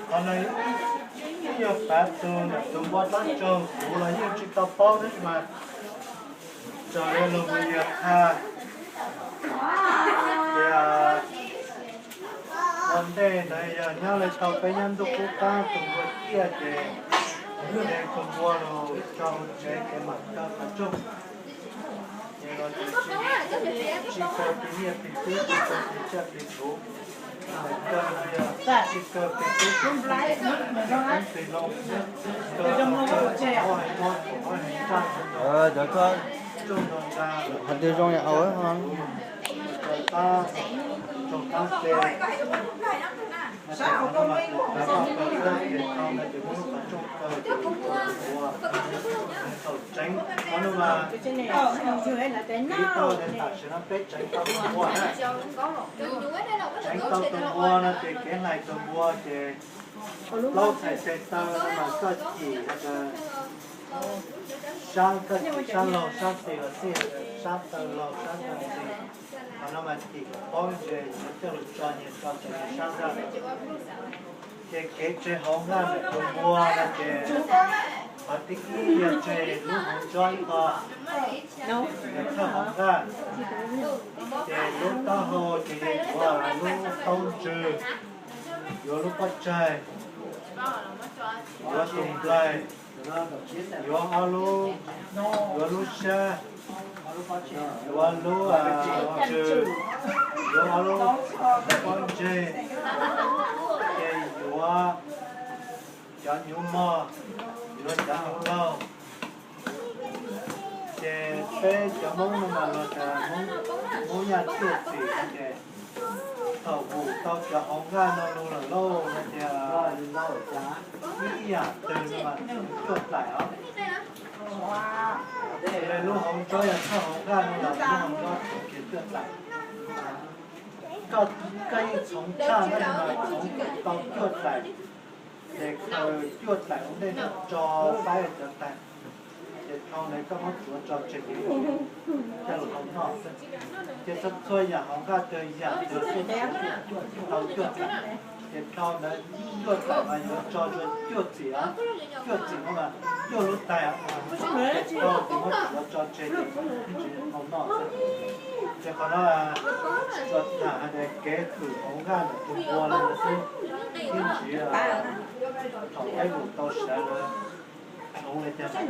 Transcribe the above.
Qhov no ib yog pav tus, tus npua tab tsaug kuv los yeej tsis tau paub thiab mas raws li luag mus yog qha tias ua ntej ntawd yog nyob li tau peb nyob ntuj qub qab tus npua ciaj ces nce tus npua los tso hauv tsev ces mam kaw qhov rooj. Ces los tsis kaw tus nyiaj tus txiaj tus tub, tsis kaw tus nyiaj tus tub, tus nyiaj tus txiaj, cov twg zoo yog au ho tseev tau tus npua na, tseev tau tus npua no ces kev hlais tus npua ces plaub txhais tes taw no mas koj cim sab, koj cim sab laug sab xis los xij, sab taw laug sab taw xis. Qhov no mas cim kom paub ntses yuav coj lug tso nyias tso tso nyias sab ntag. Ces kev tseg hauv nqaj ntawm tus npua no ces qhov thib ib yog tseg lub hauv ntsuab ib qho, yog thawj hauv nqaj. Ces lub taub hau ces yuav lub taub ntswg, yuav lub pob tsaig, yuav tus nplaig, yuav ob lub, yuav lub sab, yuav lub ntswg, yuav ob lub pob ntseg, ces yuav cov nyuv mog, yuav cov nyuv laug. Ces peb cov Hmoob no mas los tas Hmoob Yaj cuaj txim no ces thaum vum tau cov hauv nqaj no lug lawm lauj no tias ib yam twg no mas cuaj txais os. Lub hauv ntsuab yog thawj hauv nqaj no los lub hauv ntsuab txhoov kiag cuaj txais. Koj yeej txhoov tshaj no mas txhoov tau cuaj txais, ces khaws cuaj txais ua ntej no tso faib cov tais, ces dhau ntawd koj muab tsuav tso tseg, coj lug hau noj xwb. Ces txhua txhua yam hauv nqaj twg yam twg tau cuaj txais, ces dhau ntawd cuaj txais mas yuav tso rua cuaj txim, cuaj txim no mas cuaj lub tais, ces dhau ces muab tsuav tso tseg ces tsis hau noj xwb. Ces qhov no tsuas tham hais tias kev hwm hauv nqaj ntawm tus npua no xwb, ib ntsis thaum peb mus tau sawv lawm, hauv li cas tsis